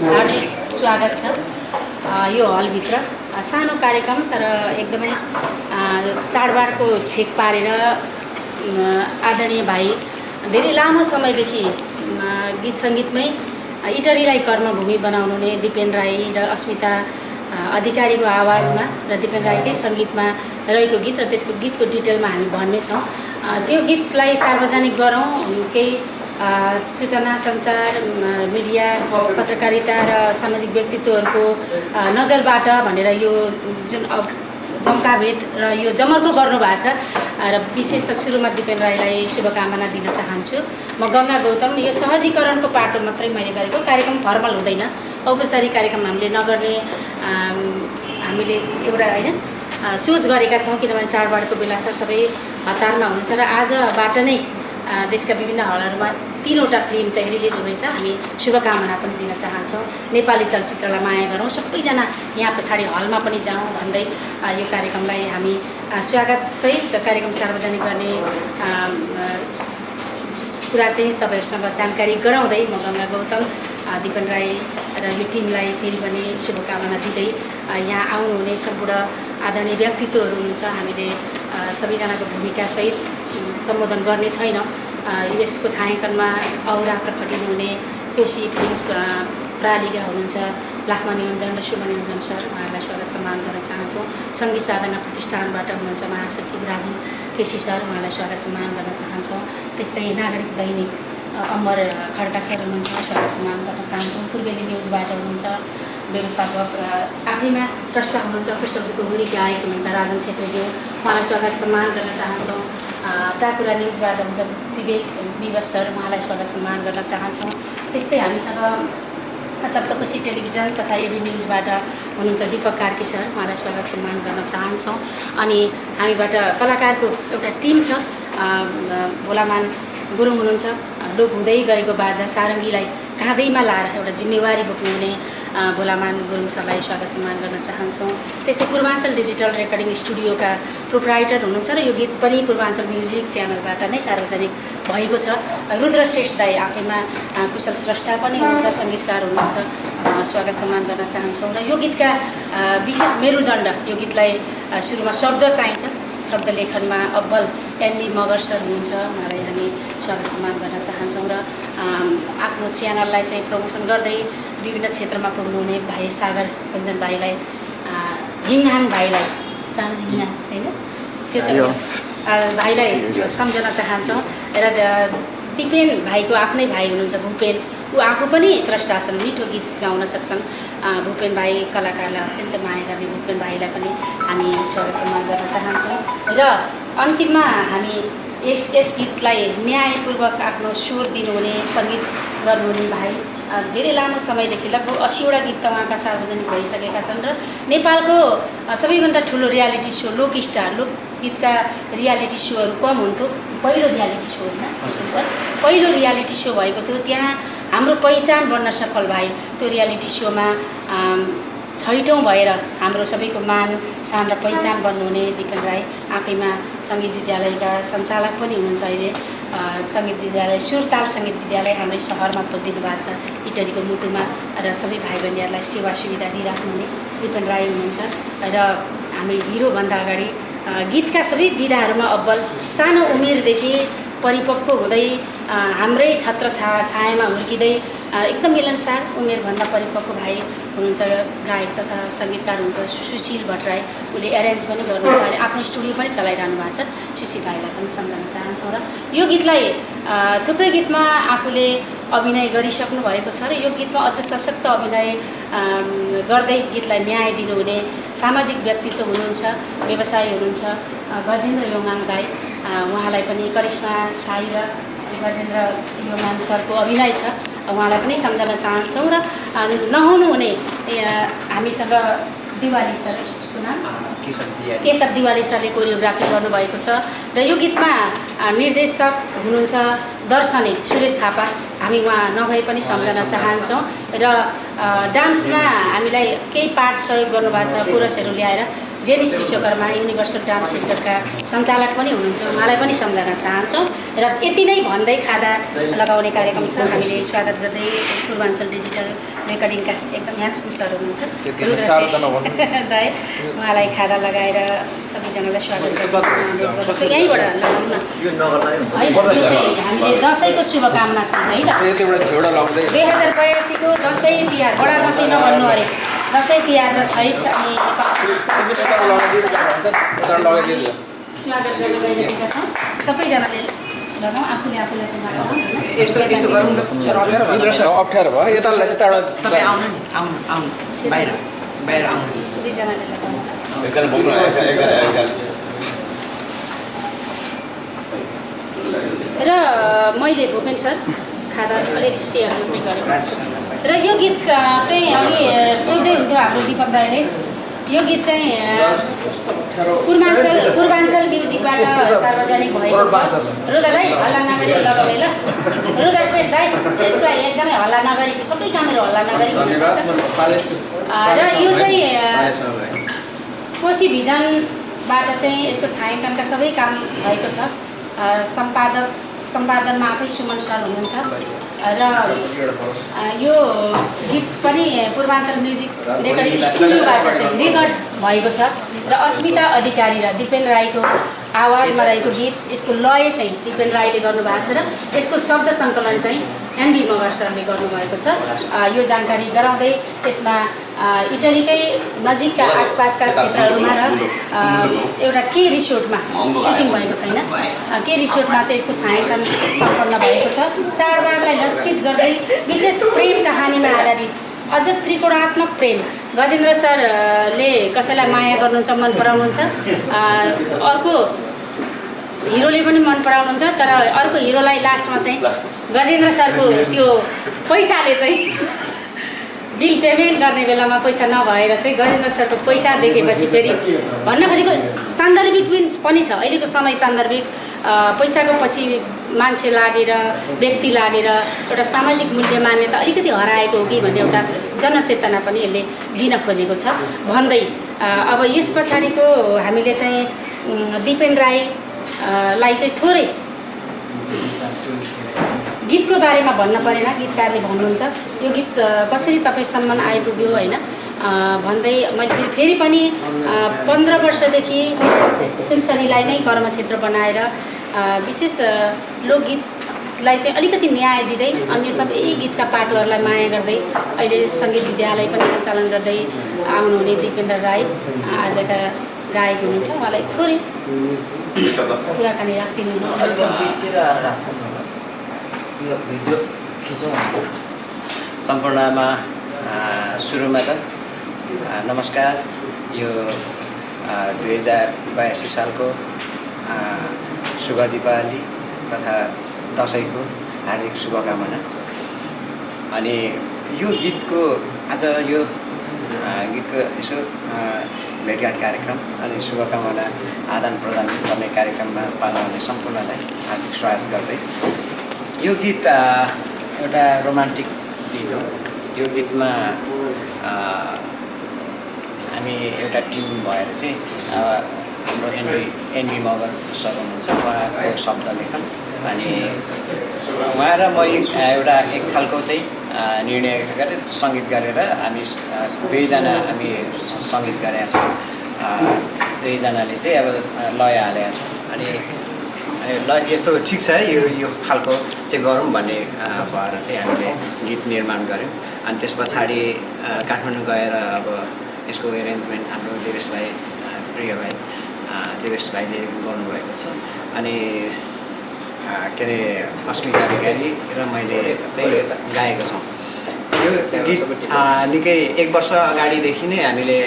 हार्दिक स्वागत छ यो हलभित्र। सानो कार्यक्रम तर एकदमै चाडबाडको छेक पारेर आदरणीय भाइ धेरै लामो समयदेखि गीत सङ्गीतमै इटरीलाई कर्मभूमि बनाउनुहुने दिपेन राई र अस्मिता अधिकारीको आवाजमा र दिपेन राईकै सङ्गीतमा रहेको गीत र त्यसको गीतको डिटेलमा हामी भन्नेछौँ। त्यो गीतलाई सार्वजनिक गरौँ, केही सूचना सञ्चार मिडिया पत्रकारिता र सामाजिक व्यक्तित्वहरूको नजरबाट भनेर यो जुन जम्का भेट र यो जमर्को गर्नुभएको छ र विशेष त सुरुमा दिपेन राईलाई शुभकामना दिन चाहन्छु। म गङ्गा गौतम। यो सहजीकरणको पाटो मात्रै मैले गरेको, कार्यक्रम फर्मल हुँदैन, औपचारिक कार्यक्रम हामीले नगर्ने हामीले एउटा होइन सोच गरेका छौँ, किनभने चाडबाडको बेला छ, सबै हतारमा हुनुहुन्छ र आजबाट नै देशका विभिन्न हलहरूमा 3वटा फिल्म चाहिँ रिलिज हुँदैछ। हामी शुभकामना पनि दिन चाहन्छौँ। नेपाली चलचित्रलाई माया गरौँ, सबैजना यहाँ पछाडि हलमा पनि जाउँ भन्दै यो कार्यक्रमलाई हामी स्वागतसहित कार्यक्रम सार्वजनिक गर्ने कुरा चाहिँ तपाईँहरूसँग जानकारी गराउँदै म गङ्गा गौतम, दिपेन राई र यो टिमलाई फेरि पनि शुभकामना दिँदै यहाँ आउनुहुने सम्पूर्ण आदरणीय व्यक्तित्वहरू हुनुहुन्छ, हामीले सबैजनाको भूमिकासहित सम्बोधन गर्ने छैनौँ। यसको छायाङ्कनमा अहोरात्र खटिनुहुने कोशी फिल्म्स प्रालिका हुनुहुन्छ, लाखमा निरञ्जन र शुभ निरञ्जन सर, उहाँहरूलाई स्वागत सम्मान गर्न चाहन्छौँ। सङ्गीत साधना प्रतिष्ठानबाट हुनुहुन्छ महासचिव राजु केसी सर, उहाँलाई स्वागत सम्मान गर्न चाहन्छौँ। त्यस्तै नागरिक दैनिक अमर खड्का सर हुनुहुन्छ, स्वागत सम्मान गर्न चाहन्छौँ। पूर्वेली न्युजबाट हुनुहुन्छ व्यवस्थापक आफैमा स्रष्टा हुनुहुन्छ, कृषकको हुरी गायक हुनुहुन्छ राजन छेत्रीज्यू, उहाँलाई स्वागत सम्मान गर्न चाहन्छौँ। टाकुरा न्युजबाट हुन्छ विवेक विवश सर, उहाँलाई स्वागत सम्मान गर्न चाहन्छौँ। त्यस्तै हामीसँग सप्तकोशी टेलिभिजन तथा एबी न्युजबाट हुनुहुन्छ दीपक कार्की सर, उहाँलाई स्वागत सम्मान गर्न चाहन्छौँ। अनि हामीबाट कलाकारको एउटा टिम छ, भोलामान गुरुङ हुनुहुन्छ, लोप हुँदै गरेको बाजा सारङ्गीलाई काँधैमा लाएर एउटा जिम्मेवारी बोक्नुहुने भोलामान गुरुङ सरलाई स्वागत सम्मान गर्न चाहन्छौँ। त्यस्तै पूर्वाञ्चल डिजिटल रेकर्डिङ स्टुडियोका प्रोप्राइटर हुनुहुन्छ र यो गीत पनि पूर्वाञ्चल म्युजिक च्यानलबाट नै सार्वजनिक भएको छ। रुद्र श्रेष्ठ दाई आफैमा कुशल स्रष्टा पनि हुनुहुन्छ, सङ्गीतकार हुनुहुन्छ, स्वागत सम्मान गर्न चाहन्छौँ। र यो गीतका विशेष मेरुदण्ड, यो गीतलाई सुरुमा शब्द चाहिन्छ, शब्द लेखनमा अब्बल एनबी मगर सर हुनुहुन्छ, उहाँलाई हामी स्वागत सम्मान गर्न चाहन्छौँ। र आफ्नो च्यानललाई चाहिँ प्रमोसन गर्दै विभिन्न क्षेत्रमा पुग्नुहुने भाइ सागर रञ्जन भाइलाई, हिङहाङ भाइलाई, सानो हिङहाङ होइन त्यो चाहिँ भाइलाई सम्झन चाहन्छौँ। र दिपेन भाइको आफ्नै भाइ हुनुहुन्छ भूपेन, ऊ आफू पनि स्रष्टा छन्, मिठो गीत गाउन सक्छन्। भूपेन भाइ कलाकारलाई अत्यन्त माया गर्ने भूपेन भाइलाई पनि हामी स्वागत सम्मान गर्न चाहन्छौँ। र अन्तिममा हामी यस गीतलाई न्यायपूर्वक आफ्नो स्वर दिनुहुने, सङ्गीत गर्नुहुने भाइ, धेरै लामो समयदेखि लगभग 80वटा गीत त उहाँका सार्वजनिक भइसकेका छन् र नेपालको सबैभन्दा ठुलो रियालिटी सो लोकस्टार, लोकगीतका रियालिटी सोहरू कम हुन्थ्यो, पहिलो रियालिटी सो होइन सर, पहिलो रियालिटी सो भएको थियो, त्यहाँ हाम्रो पहिचान बन्न सफल भयो। त्यो रियालिटी सोमा छैटौँ भएर हाम्रो सबैको मान सान र पहिचान बन्नुहुने दिपेन राई आफैमा सङ्गीत विद्यालयका सञ्चालक पनि हुनुहुन्छ। अहिले सङ्गीत विद्यालय सुरताल सङ्गीत विद्यालय हाम्रै सहरमा खोलिदिनु भएको छ इटरीको मुटुमा, र सबै भाइ बहिनीहरूलाई सेवा सुविधा दिइराख्नुहुने दिपेन राई हुनुहुन्छ। र हामी हिरोभन्दा अगाडि गीतका सबै विधाहरूमा अब्बल, सानो उमेरदेखि परिपक्व हुँदै हाम्रै छत्र छायामा हुर्किँदै एकदम मिलनसार उमेरभन्दा परिपक्व भाइ हुनुहुन्छ, गायक तथा सङ्गीतकार हुनुहुन्छ सुशील भट्टराई, उसले एरेन्ज पनि गर्नुहुन्छ, अहिले आफ्नो स्टुडियो पनि चलाइरहनु भएको छ। सुशील भाइलाई पनि सम्झन चाहन्छौँ। र यो गीतलाई थुप्रै गीतमा आफूले अभिनय गरिसक्नु भएको छ र यो गीतमा अझ सशक्त अभिनय गर्दै गीतलाई न्याय दिनुहुने सामाजिक व्यक्तित्व हुनुहुन्छ, व्यवसायी हुनुहुन्छ गजेन्द्र योङाङ दाई, उहाँलाई पनि करिश्मा साई र गजेन्द्र योङाङ सरको अभिनय छ, उहाँलाई पनि सम्झन चाहन्छौँ। र नहुनुहुने हामीसँग दिवाली सरको नाम केशव दिवाली सरले कोरियोग्राफी गर्नुभएको छ र यो गीतमा निर्देशक हुनुहुन्छ दर्शने सुरेश थापा, हामी उहाँ नभए पनि सम्झन चाहन्छौँ। र डान्समा हामीलाई केही पार्ट सहयोग गर्नुभएको छ कोरसहरू ल्याएर, जेनिस विश्वकर्मा युनिभर्सल डान्स सेन्टरका सञ्चालक पनि हुनुहुन्छ, उहाँलाई पनि सम्झन चाहन्छौँ। र यति नै भन्दै खादा लगाउने कार्यक्रम छ। हामीले स्वागत गर्दै पूर्वाञ्चल डिजिटल रेकर्डिङका एकदम ह्यान्डसम सर हुनुहुन्छ दाइ, उहाँलाई खादा लगाएर सबैजनालाई स्वागत गर्छु। यहीँबाट लगाउँ न होइन, यो चाहिँ हामीले दसैँको शुभकामनासँग है त 2082को दसैँ तिहार, बडा दसैँ नभन्नु अरे, दसैँ तिहार र छैठ अनि स्वागत गर्न गइरहेका छौँ। सबैजनाले लगाउँ, आफूले आफूलाई चाहिँ लगाउँ यस्तो गरौँ न अप्ठ्यारो भयो यताबाट तपाईँ आउनु नि आउनु बाहिर आउनु दुईजनाले लगाउँ। र मैले भूपेन सर खादा अलिकति सेयर पनि गरेको र यो गीत चाहिँ अघि सोध्दै हुन्थ्यो हाम्रो दीपक दाइले, यो गीत चाहिँ पूर्वाञ्चल म्युजिकबाट सार्वजनिक भएको छ। रुदा दाइ हल्ला नगरी लगाउने ल, रुदा श्रेष्ठ दाइ यसलाई एकदमै हल्ला नगरी, सबै कामहरू हल्ला नगरी हुनसक्छ। र यो चाहिँ कोशी भिजनबाट चाहिँ यसको छायाङ्कनका सबै काम भएको छ। सम्पादनमा आफै सुमन सर हुनुहुन्छ र यो गीत पनि पूर्वाञ्चल म्युजिक रेकर्डिङ स्टुडियोबाट चाहिँ रेकर्ड भएको छ र अस्मिता अधिकारी र दिपेन राईको आवाजमा रहेको गीत, यसको लय चाहिँ दिपेन राईले गर्नुभएको छ र यसको शब्द सङ्कलन चाहिँ एनबी मगर सरले गर्नुभएको छ। यो जानकारी गराउँदै यसमा इटलीकै नजिकका आसपासका क्षेत्रहरूमा र एउटा के रिसोर्टमा सुटिङ भएको छैन, के रिसोर्टमा चाहिँ यसको छायाङ्कन सम्पन्न भएको छ। चाडबाडलाई लक्षित गर्दै विशेष प्रेम कहानीमा आधारित अझ त्रिकोणात्मक प्रेम, गजेन्द्र सरले कसैलाई माया गर्नुहुन्छ, मन पराउनुहुन्छ, अर्को हिरोले पनि मन पराउनुहुन्छ, तर अर्को हिरोलाई लास्टमा चाहिँ गजेन्द्र सरको त्यो पैसाले चाहिँ बिल पेमेन्ट गर्ने बेलामा पैसा नभएर चाहिँ गजेन्द्र सरको पैसा देखेपछि फेरि भन्न खोजेको सान्दर्भिक पनि छ। अहिलेको समय सान्दर्भिक, पैसाको पछि मान्छे लागेर, व्यक्ति लागेर एउटा सामाजिक मूल्य मान्यता अलिकति हराएको हो कि भन्ने एउटा जनचेतना पनि यसले दिन खोजेको छ भन्दै अब यस पछाडिको हामीले चाहिँ दिपेन राईलाई चाहिँ थोरै गीतको बारेमा भन्न परेन, गीतकारले भन्नुहुन्छ यो गीत कसरी तपाईँसम्म आइपुग्यो होइन भन्दै मैले फेरि पनि 15 वर्षदेखि सुनसरीलाई नै कर्मक्षेत्र बनाएर विशेष लोकगीतलाई चाहिँ अलिकति न्याय दिँदै अन्य सबै गीतका पाटोहरूलाई माया गर्दै अहिले सङ्गीत विद्यालय पनि सञ्चालन गर्दै आउनुहुने दिपेन्द्र राई आजका गायक हुनुहुन्छ। उहाँलाई थोरै कुराकानी राखिदिनु। भिडियो खिचौँ सम्पूर्णमा सुरुमा त नमस्कार। यो 2082 सालको शुभ दीपावली तथा दसैँको हार्दिक शुभकामना। अनि यो गीतको आज यो गीतको यसो भेटघाट कार्यक्रम अनि शुभकामना आदान प्रदान गर्ने कार्यक्रममा पाल्नुहुने सम्पूर्णलाई हार्दिक स्वागत गर्दै यो गीत एउटा रोमान्टिक गीत हो। यो गीतमा हामी एउटा टिम भएर चाहिँ हाम्रो एनबी मगर सर हुनुहुन्छ, उहाँको शब्द लेखन अनि उहाँ र म एउटा एक खालको चाहिँ निर्णय गरेर सङ्गीत गरेर हामी दुईजना हामी सङ्गीत गरेका छौँ। दुईजनाले चाहिँ अब लय हालेका छौँ अनि ल यस्तो ठिक छ यो खालको चाहिँ गरौँ भन्ने भएर चाहिँ हामीले गीत निर्माण गऱ्यौँ। अनि त्यस पछाडि काठमाडौँ गएर अब यसको एरेन्जमेन्ट हाम्रो देवेश भाइ, प्रिय भाइ देवेश भाइले गर्नुभएको छ। अनि के अरे अस्मिता अधिकारी र मैले चाहिँ गाएको छौँ। यो गीत निकै 1 वर्ष अगाडिदेखि नै हामीले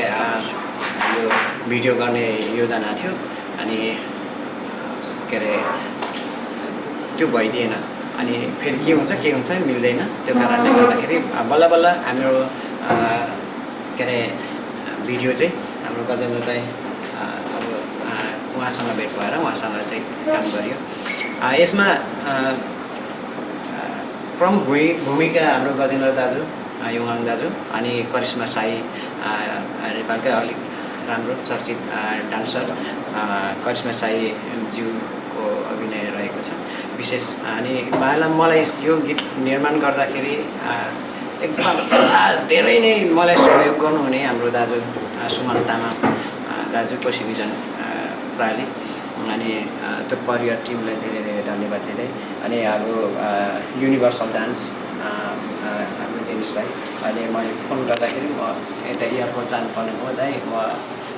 यो भिडियो गर्ने योजना थियो। अनि के अरे त्यो भइदिएन। अनि फेरि के हुन्छ मिल्दैन। त्यो कारणले गर्दाखेरि बल्ल बल्ल हाम्रो के अरे भिडियो चाहिँ हाम्रो गजेन्द्र दाइ अब उहाँसँग भेट भएर उहाँसँग चाहिँ काम गरियो। यसमा प्रमुख भूमिका हाम्रो गजेन्द्र दाजु, योङाङ दाजु अनि करिश्मा साई नेपालकै अलिक राम्रो चर्चित डान्सर करिश्मा साई ज्यूको अभिनय रहेको छ विशेष। अनि मलाई यो गीत निर्माण गर्दाखेरि एकदम धेरै नै मलाई सहयोग गर्नुहुने हाम्रो दाजु सुमन तामाङ दाजु कोशी भिजन प्राली अनि त्यो परिवार टिमलाई धेरै धेरै धन्यवाद दिँदै अनि हाम्रो युनिभर्सल डान्स हाम्रो जेनिसलाई अहिले मैले फोन गर्दाखेरि म यता एयरपोर्ट जानुपर्ने हो दाइ म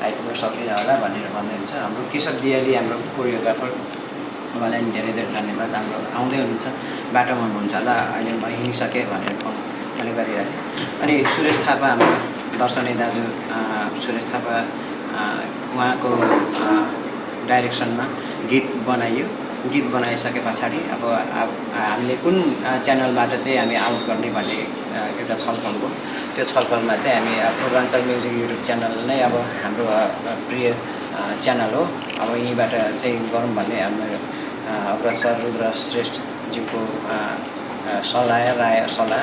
आइपुग्न सकिनँ होला भनेर भन्दै हुन्छ। हाम्रो केशव दियाली हाम्रो कोरियोग्राफर उहाँलाई पनि धेरै धेरै धन्यवाद। हाम्रो आउँदै हुनुहुन्छ बाटोमा हुनुहुन्छ होला अहिले म हिँडिसकेँ भनेर फोन मैले गरिरहेको थिएँ। अनि सुरेश थापा हाम्रो दर्शने दाजु सुरेश थापा उहाँको डाइरेक्सनमा गीत बनाइयो। गीत बनाइसके पछाडि अब हामीले कुन च्यानलबाट चाहिँ हामी आउट गर्ने भन्ने एउटा छलफल भयो। त्यो छलफलमा चाहिँ हामी पूर्वाञ्चल म्युजिक युट्युब च्यानल नै अब हाम्रो प्रिय च्यानल हो। अब यहीँबाट चाहिँ गरौँ भन्ने हाम्रो अग्रज सर रुद्र श्रेष्ठज्यूको सल्लाह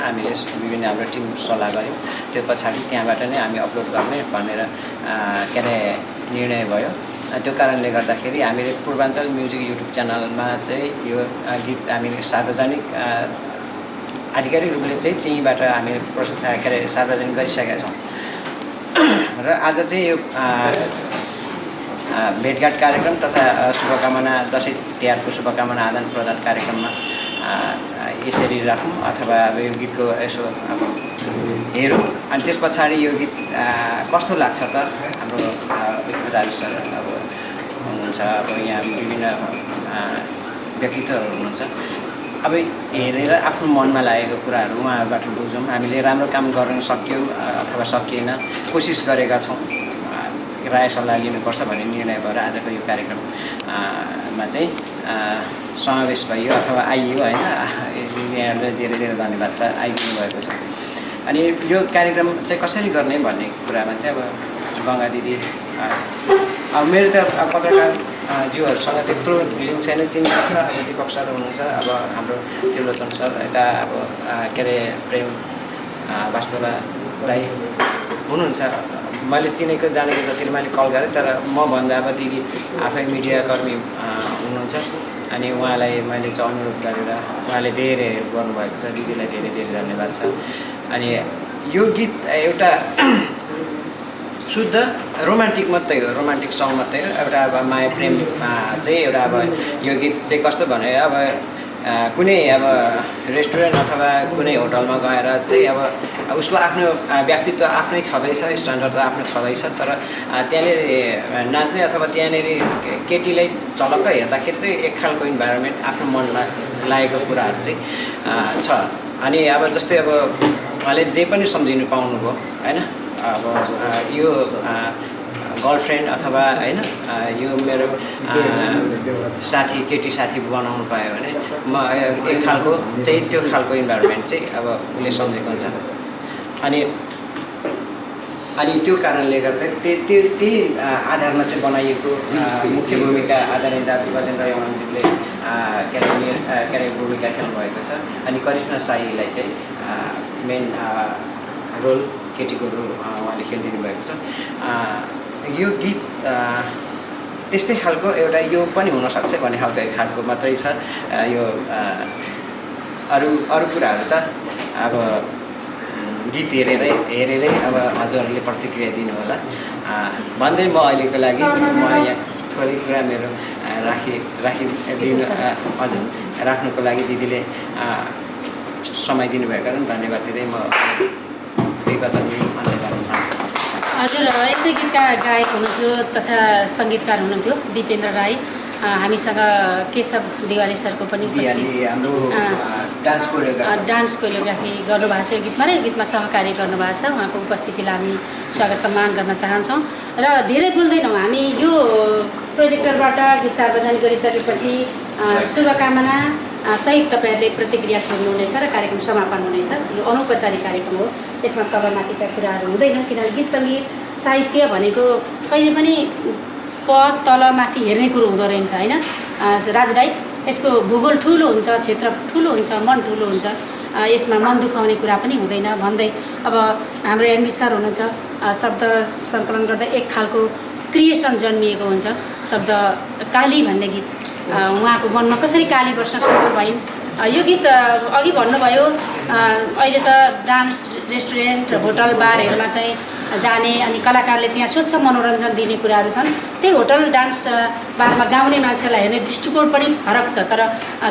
हामीले विभिन्न हाम्रो टिम सल्लाह गऱ्यौँ। त्यो पछाडि त्यहाँबाट नै हामी अपलोड गर्ने भनेर के अरे निर्णय भयो। त्यो कारणले गर्दाखेरि हामीले पूर्वाञ्चल म्युजिक युट्युब च्यानलमा चाहिँ यो गीत हामीले सार्वजनिक आधिकारिक रूपले चाहिँ त्यहीँबाट हामीले के अरे सार्वजनिक गरिसकेका छौँ। र आज चाहिँ यो भेटघाट कार्यक्रम तथा शुभकामना दसैँ तिहारको शुभकामना आदान प्रदान कार्यक्रममा यसरी राखौँ अथवा अब यो गीतको यसो अब हेरौँ। अनि त्यस पछाडि यो गीत कस्तो लाग्छ त हाम्रो राजु सर अब हुनुहुन्छ, अब यहाँ विभिन्न व्यक्तित्वहरू हुनुहुन्छ। अब हेरेर आफ्नो मनमा लागेको कुराहरू उहाँहरूबाट बुझौँ। हामीले राम्रो काम गर्न सक्यौँ अथवा सकिएन कोसिस गरेका छौँ। राय सल्लाह लिनुपर्छ भन्ने निर्णय भएर आजको यो कार्यक्रममा चाहिँ समावेश भयो अथवा आइयो होइन। यहाँहरूलाई धेरै धेरै धन्यवाद छ आइदिनु भएको छ। अनि यो कार्यक्रम चाहिँ कसरी गर्ने भन्ने कुरामा चाहिँ अब गङ्गा दिदी अब मेरो त पत्रकार ज्यूहरूसँग त्यत्रो लिङ्क छैन। चिन्ता छ अब दीपक सर हुनुहुन्छ, अब हाम्रो त्रिलोचन सर, यता अब के अरे प्रेम वास्तोला दाई हुनुहुन्छ। मैले चिनेको जानेको जतिले मैले कल गरेँ, तर मभन्दा अब दिदी आफै मिडियाकर्मी हुनुहुन्छ। अनि उहाँलाई मैले चाहिँ अनुरोध गरेर उहाँले धेरै हेल्प गर्नुभएको छ। दिदीलाई धेरै धेरै धन्यवाद छ। अनि यो गीत एउटा शुद्ध रोमान्टिक मात्रै हो, रोमान्टिक सङ मात्रै हो। एउटा अब माया प्रेम चाहिँ एउटा अब यो गीत चाहिँ कस्तो भने अब कुनै अब रेस्टुरेन्ट अथवा कुनै होटलमा गएर चाहिँ अब उसको आफ्नो व्यक्तित्व आफ्नै छँदैछ, स्ट्यान्डर्ड त आफ्नो छँदैछ, तर त्यहाँनिर नाच्ने अथवा त्यहाँनिर केटीलाई झलक्क हेर्दाखेरि चाहिँ एक खालको इन्भाइरोमेन्ट आफ्नो मनमा लागेको कुराहरू चाहिँ छ। अनि अब जस्तै अब उहाँले जे पनि सम्झिनु पाउनुभयो होइन। अब यो गर्लफ्रेन्ड अथवा होइन यो मेरो साथी केटी साथी बनाउनु पायो भने म एक खालको चाहिँ त्यो खालको इन्भाइरोमेन्ट चाहिँ अब उसले सम्झेको हुन्छ। अनि त्यो कारणले गर्दा त्यही आधारमा चाहिँ बनाइएको मुख्य भूमिका आदरणीय दाजु गजेन्द्र यमनजीले के अरे भूमिका खेल्नुभएको छ। अनि करिश्मा साईलाई चाहिँ मेन रोल केटीको रोल उहाँले खेलिदिनु भएको छ। यो गीत त्यस्तै खालको एउटा यो पनि हुनसक्छ भन्ने खालको मात्रै छ। यो अरू कुराहरू त अब गीत हेरेरै अब हजुरहरूले प्रतिक्रिया दिनु होला भन्दै म अहिलेको लागि म यहाँ थोरै कुरा मेरो राखिदिनु हजुर राख्नुको लागि दिदीले समय दिनुभएको कारण धन्यवाद दिँदै म हजुर यसै गीतका गायक हुनुहुन्थ्यो तथा सङ्गीतकार हुनुहुन्थ्यो दिपेन्द्र राई। हामीसँग केशव दिवाली सरको पनि डान्स कोरियोग्राफी गर्नुभएको छ। यो गीतमा र यो गीतमा सहकार्य गर्नुभएको छ। उहाँको उपस्थितिलाई हामी स्वागत सम्मान गर्न चाहन्छौँ र धेरै बोल्दैनौँ हामी। यो प्रोजेक्टरबाट गीत सार्वजनिक गरिसकेपछि शुभकामना सहित तपाईँहरूले प्रतिक्रिया छोड्नुहुनेछ र कार्यक्रम समापन हुनेछ। यो अनौपचारिक कार्यक्रम हो, यसमा तलमाथिका कुराहरू हुँदैन। किनभने गीत सङ्गीत साहित्य भनेको कहिले पनि पद तलमाथि हेर्ने कुरो हुँदो रहेछ होइन राजु दाई। यसको भूगोल ठुलो हुन्छ, क्षेत्र ठुलो हुन्छ, मन ठुलो हुन्छ। यसमा मन दुखाउने कुरा पनि हुँदैन भन्दै अब हाम्रो एनबी सर हुनुहुन्छ, शब्द सङ्कलन गर्दा एक खालको क्रिएसन जन्मिएको हुन्छ। शब्द काली भन्ने गीत उहाँको मनमा कसरी काली बस्न सक्यो भइन्। यो गीत अघि भन्नुभयो अहिले त डान्स रेस्टुरेन्ट होटल बारहरूमा चाहिँ जाने अनि कलाकारले त्यहाँ स्वच्छ मनोरञ्जन दिने कुराहरू छन्। त्यही होटल डान्स बारमा गाउने मान्छेलाई हेर्ने दृष्टिकोण पनि फरक छ, तर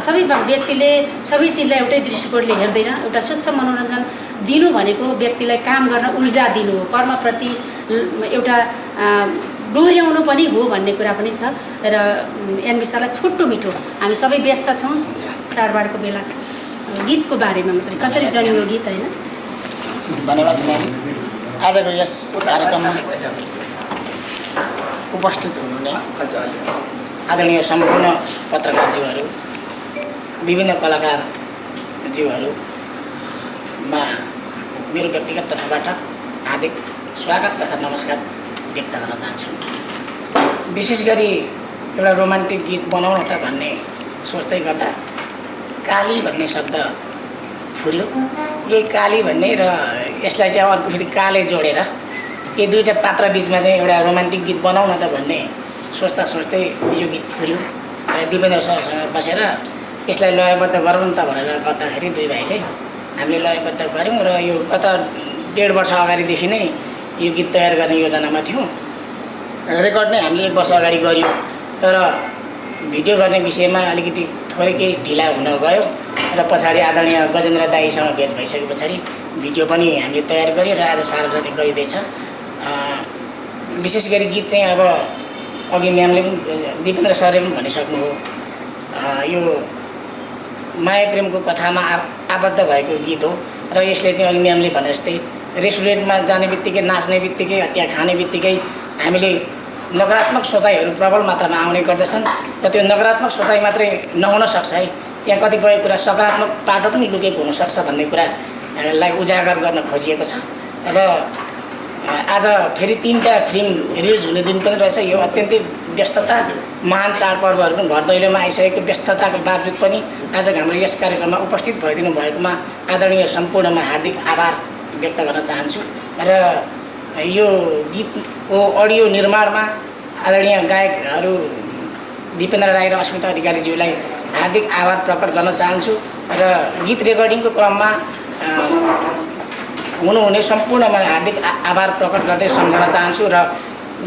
सबै व्यक्तिले सबै चिजलाई एउटै दृष्टिकोणले हेर्दैन। एउटा स्वच्छ मनोरञ्जन दिनु भनेको व्यक्तिलाई काम गर्न ऊर्जा दिनु हो, कर्मप्रति एउटा डोर्याउनु पनि हो भन्ने कुरा पनि छ। र एनबी सरलाई छोटो मिठो, हामी सबै व्यस्त छौँ, चाडबाडको बेला छ, गीतको बारेमा मात्रै कसरी जन्मियो गीत होइन। धन्यवाद। आजको यस कार्यक्रममा उपस्थित हुनुहुने आदरणीय सम्पूर्ण पत्रकारज्यूहरू, विभिन्न कलाकारज्यूहरूमा मेरो व्यक्तिगत तर्फबाट हार्दिक स्वागत तथा नमस्कार व्यक्त गर्न चाहन्छु। विशेष गरी एउटा रोमान्टिक गीत बनाउन त भन्ने सोच्दै गर्दा काली भन्ने शब्द फुर्यो। यही काली भन्ने र यसलाई चाहिँ अर्को फेरि काले जोडेर यी दुईवटा पात्र बिचमा चाहिँ एउटा रोमान्टिक गीत बनाउन त भन्ने सोच्दा सोच्दै यो गीत फुर्यो। र दिपेन्द्र सरसँग बसेर यसलाई लयबद्ध गरौँ त भनेर गर्दाखेरि दुई भाइले हामीले लयबद्ध गऱ्यौँ र यो गत 1.5 वर्ष अगाडिदेखि नै यो गीत तयार गर्ने योजनामा थियौँ। रेकर्ड नै हामीले 1 वर्ष अगाडि गऱ्यौँ, तर भिडियो गर्ने विषयमा अलिकति थोरै केही ढिला हुन गयो र पछाडि आदरणीय गजेन्द्र दाईसँग भेट भइसके पछाडि भिडियो पनि हामीले तयार गऱ्यौँ र आज सार्वजनिक गरिँदैछ। विशेष गरी गीत चाहिँ अब अघि म्यामले पनि दिपेन्द्र सरले पनि भनिसक्नुभयो, यो माया प्रेमको कथामा आबद्ध भएको गीत हो र यसले चाहिँ अघि म्यामले भने जस्तै रेस्टुरेन्टमा जाने बित्तिकै, नाच्ने बित्तिकै, त्यहाँ खाने बित्तिकै हामीले नकारात्मक सोचाइहरू प्रबल मात्रामा आउने गर्दछन् र त्यो नकारात्मक सोचाइ मात्रै नहुन सक्छ है, त्यहाँ कतिपय कुरा सकारात्मक पाटो पनि लुकेको हुनसक्छ भन्ने कुरालाई उजागर गर्न खोजिएको छ। र आज फेरि 3टा फिल्म रिलिज हुने दिन पनि रहेछ। यो अत्यन्तै व्यस्तता, महान चाडपर्वहरू पनि घर दैलोमा आइसकेको व्यस्तताको बावजुद पनि आज हाम्रो यस कार्यक्रममा उपस्थित भइदिनु भएकोमा आदरणीय सम्पूर्णमा हार्दिक आभार व्यक्त गर्न चाहन्छु। र यो गीतको अडियो निर्माणमा आदरणीय गायकहरू दिपेन्द्र राई र अस्मिता अधिकारीज्यूलाई हार्दिक आभार प्रकट गर्न चाहन्छु। र गीत रेकर्डिङको क्रममा हुनुहुने सम्पूर्णमा हार्दिक आभार प्रकट गर्दै सम्झन चाहन्छु। र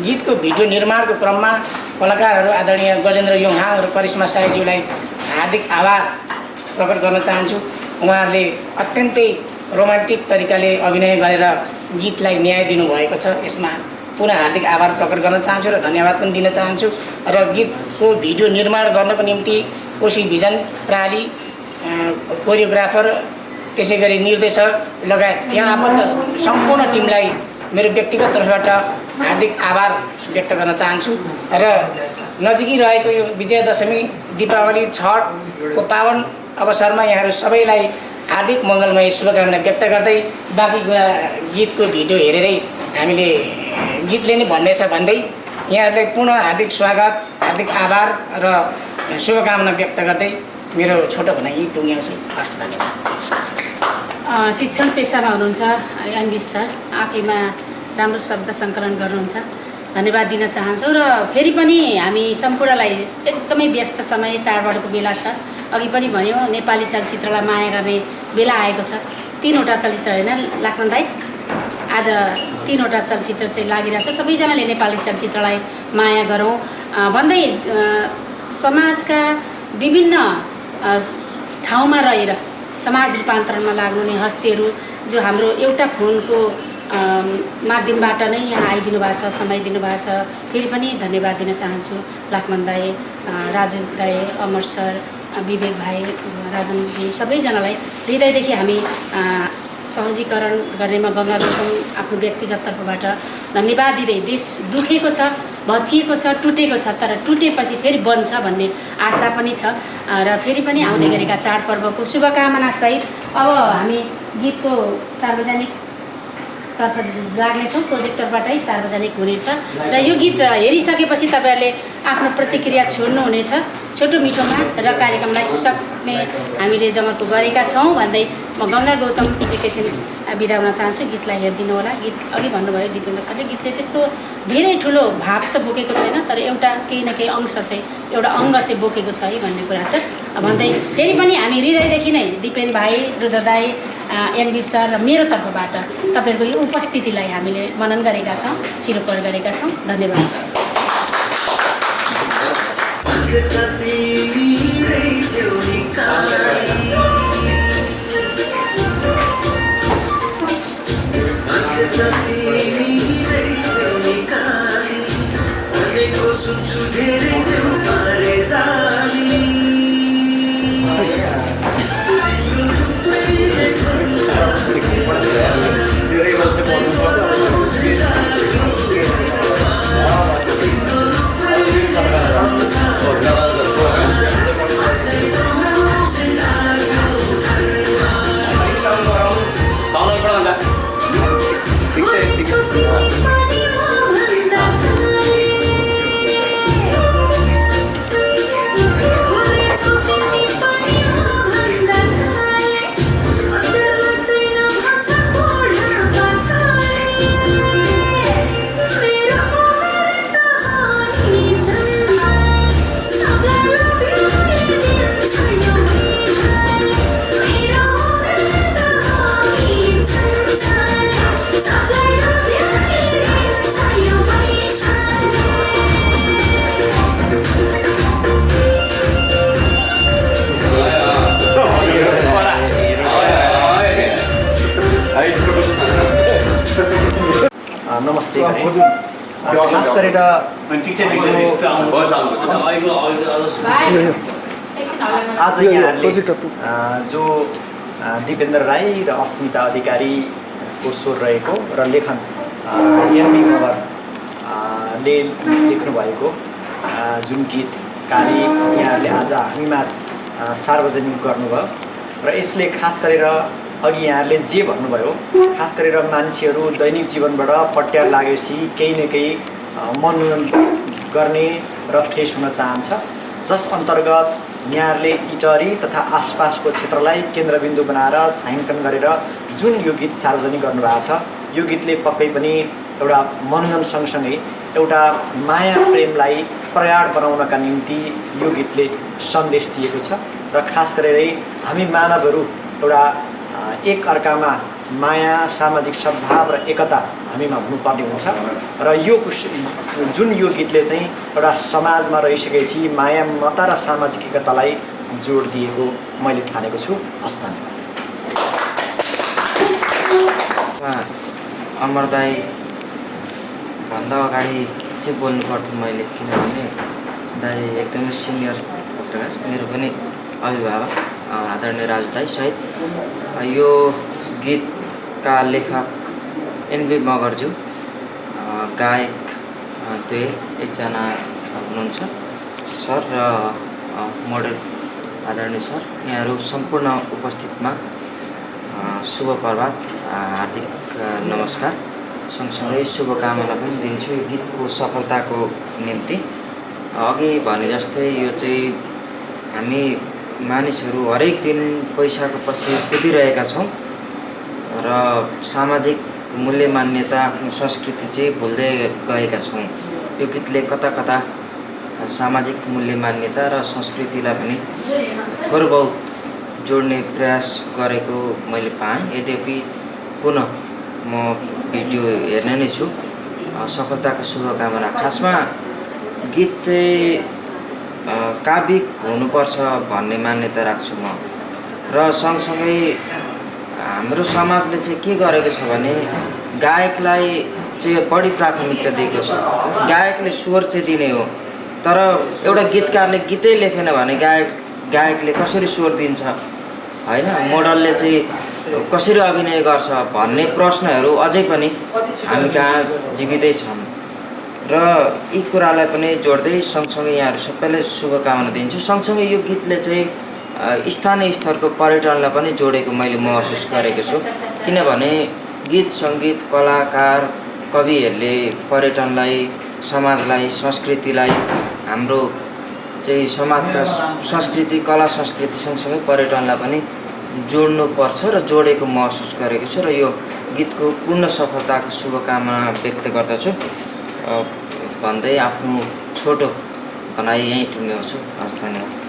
गीतको भिडियो निर्माणको क्रममा कलाकारहरू आदरणीय गजेन्द्र योङहाङ र करिश्मा साईज्यूलाई हार्दिक आभार प्रकट गर्न चाहन्छु। उहाँहरूले अत्यन्तै रोमान्टिक तरिकाले अभिनय गरेर गीतलाई न्याय दिनुभएको छ, यसमा पुनः हार्दिक आभार प्रकट गर्न चाहन्छु र धन्यवाद पनि दिन चाहन्छु। र गीतको भिडियो निर्माण गर्नको निम्ति कोशी भिजन प्रणाली, कोरियोग्राफर, त्यसै गरी निर्देशक लगायत त्यहाँ आबद्ध सम्पूर्ण टिमलाई मेरो व्यक्तिगत तर्फबाट हार्दिक आभार व्यक्त गर्न चाहन्छु। र नजिकै रहेको यो विजयादशमी, दीपावली, छठको पावन अवसरमा यहाँहरू सबैलाई हार्दिक मङ्गलमय शुभकामना व्यक्त गर्दै बाँकी कुरा गीतको भिडियो हेरेरै हामीले गीतले नै भन्नेछ भन्दै यहाँहरूलाई पुनः हार्दिक स्वागत, हार्दिक आभार र शुभकामना व्यक्त गर्दै मेरो छोटो भनाइ टुङ्ग्याउँछु। हस्, धन्यवाद। शिक्षण पेसामा हुनुहुन्छ एनबी सर, आफैमा राम्रो शब्द सङ्कलन गर्नुहुन्छ, धन्यवाद दिन चाहन्छु। र फेरि पनि हामी सम्पूर्णलाई एकदमै व्यस्त समय, चाडबाडको बेला छ। अघि पनि भन्यो नेपाली चलचित्रलाई माया गर्ने बेला आएको छ। 3वटा चलचित्र होइन लाखन दाई, आज 3वटा चलचित्र चाहिँ लागिरहेछ। सबैजनाले नेपाली चलचित्रलाई माया गरौँ भन्दै समाजका विभिन्न ठाउँमा रहेर समाज रूपान्तरणमा लाग्नुहुने हस्तीहरू जो हाम्रो एउटा फोनको माध्यमबाट नै यहाँ आइदिनु भएको छ, समय दिनुभएको छ, फेरि पनि धन्यवाद दिन चाहन्छु। लाखमन दाई, राजु दाई, अमर सर, विवेक भाइ, राजनजी, सबैजनालाई हृदयदेखि हामी सहजीकरण गर्नेमा गङ्गा गौतम आफ्नो व्यक्तिगत तर्फबाट धन्यवाद दिँदै, देश दुखेको छ, भत्किएको छ, टुटेको छ, तर टुटेपछि फेरि बन्छ भन्ने आशा पनि छ। र फेरि पनि आउँदै गरेका चाडपर्वको शुभकामनासहित अब हामी गीतको सार्वजनिक तर्फ लाग्नेछौँ, प्रोजेक्टरबाटै सार्वजनिक हुनेछ। र यो गीत हेरिसकेपछि तपाईँहरूले आफ्नो प्रतिक्रिया छोड्नुहुनेछ छोटो मिठोमा र कार्यक्रमलाई राख्ने हामीले जमर्को गरेका छौँ भन्दै म गङ्गा गौतम एकैछिन बिदा हुन चाहन्छु। गीतलाई हेरिदिनु होला। गीत अघि भन्नुभयो दिपेन्द्र सरले, गीतले त्यस्तो धेरै ठुलो भाव त बोकेको छैन, तर एउटा केही न केही अंश चाहिँ एउटा अङ्ग चाहिँ बोकेको छ है भन्ने कुरा छ भन्दै फेरि पनि हामी हृदयदेखि नै दिपेन भाइ, रुद्र दाई, एनबी सर र मेरो तर्फबाट तपाईँहरूको यो उपस्थितिलाई हामीले मनन गरेका छौँ, चिरोपर गरेका छौँ। धन्यवाद। नमस्ते खास गरेर आज यहाँहरूले जो दिपेन्द्र राई र अस्मिता अधिकारीको स्वर रहेको र लेखन एनबी मगरले लेख्नुभएको जुन गीत काली यहाँहरूले आज हामीमाझ सार्वजनिक गर्नुभयो र यसले खास गरेर अघि यहाँहरूले जे भन्नुभयो, खास गरेर मान्छेहरू दैनिक जीवनबाट पट्यार लागेपछि केही न केही मनोरञ्जन गर्ने र फ्रेस हुन चाहन्छ, जस अन्तर्गत यहाँहरूले इटरी तथा आसपासको क्षेत्रलाई केन्द्रबिन्दु बनाएर छायाङ्कन गरेर जुन यो गीत सार्वजनिक गर्नुभएको छ, यो गीतले पक्कै पनि एउटा मनोरञ्जन सँगसँगै एउटा माया प्रेमलाई प्रगाढ बनाउनका निम्ति यो गीतले सन्देश दिएको छ र खास गरेर हामी मानवहरू एउटा एक अर्कामा माया, सामाजिक सद्भाव र एकता हामीमा हुनुपर्ने हुन्छ र यो जुन यो गीतले चाहिँ एउटा समाजमा रहिसकेपछि माया, ममता र सामाजिक एकतालाई जोड दिएको मैले ठानेको छु। हस् धन्यवाद। अमर दाई भन्दा अगाडि चाहिँ बोल्नु पर्थ्यो मैले, किनभने दाई एकदमै सिनियर पत्रकार, मेरो पनि अभिभावक आदरणीय राजु दाई सहित यो गीतका लेखक एनबी मगरज्यू, गायक एकजना हुनुहुन्छ सर र मोडेल आदरणीय सर, यहाँहरू सम्पूर्ण उपस्थितमा शुभ प्रभात, हार्दिक नमस्कार, सँगसँगै शुभकामना पनि दिन्छु यो गीतको सफलताको निम्ति। अघि भने जस्तै यो चाहिँ हामी मानिसहरू हरेक दिन पैसाको पछि कुदिरहेका छौँ र सामाजिक मूल्य मान्यता, आफ्नो संस्कृति चाहिँ भुल्दै गएका छौँ। यो गीतले कता कता सामाजिक मूल्य मान्यता र संस्कृतिलाई पनि थोर बहुत जोड्ने प्रयास गरेको मैले पाएँ। यद्यपि पुनः म भिडियो हेर्ने नै छु। सफलताको शुभकामना। खासमा गीत चाहिँ काव्यिक हुनुपर्छ भन्ने मान्यता राख्छु म र सँगसँगै हाम्रो समाजले चाहिँ के गरेको छ भने गायकलाई चाहिँ बढी प्राथमिकता दिएको छ। गायकले स्वर चाहिँ दिने हो, तर एउटा गीतकारले गीतै लेखेन भने गायकले कसरी स्वर दिन्छ हैन, मोडलले चाहिँ कसरी अभिनय गर्छ भन्ने प्रश्नहरू अझै पनि हामी कहाँ जीवितै छन् र यी कुरालाई पनि जोड्दै सँगसँगै यहाँहरू सबैलाई शुभकामना दिन्छु। सँगसँगै यो गीतले चाहिँ स्थानीय स्तरको पर्यटनलाई पनि जोडेको मैले महसुस गरेको छु, किनभने गीत सङ्गीत कलाकार कविहरूले पर्यटनलाई, समाजलाई, संस्कृतिलाई, हाम्रो चाहिँ समाजका संस्कृति कला संस्कृति सँगसँगै पर्यटनलाई पनि जोड्नुपर्छ र जोडेको महसुस गरेको छु र यो गीतको पूर्ण सफलताको शुभकामना व्यक्त गर्दछु भन्दै आफ्नो छोटो भनाइ यहीँ टुङ्ग्याउँछु। हस्, धन्यवाद।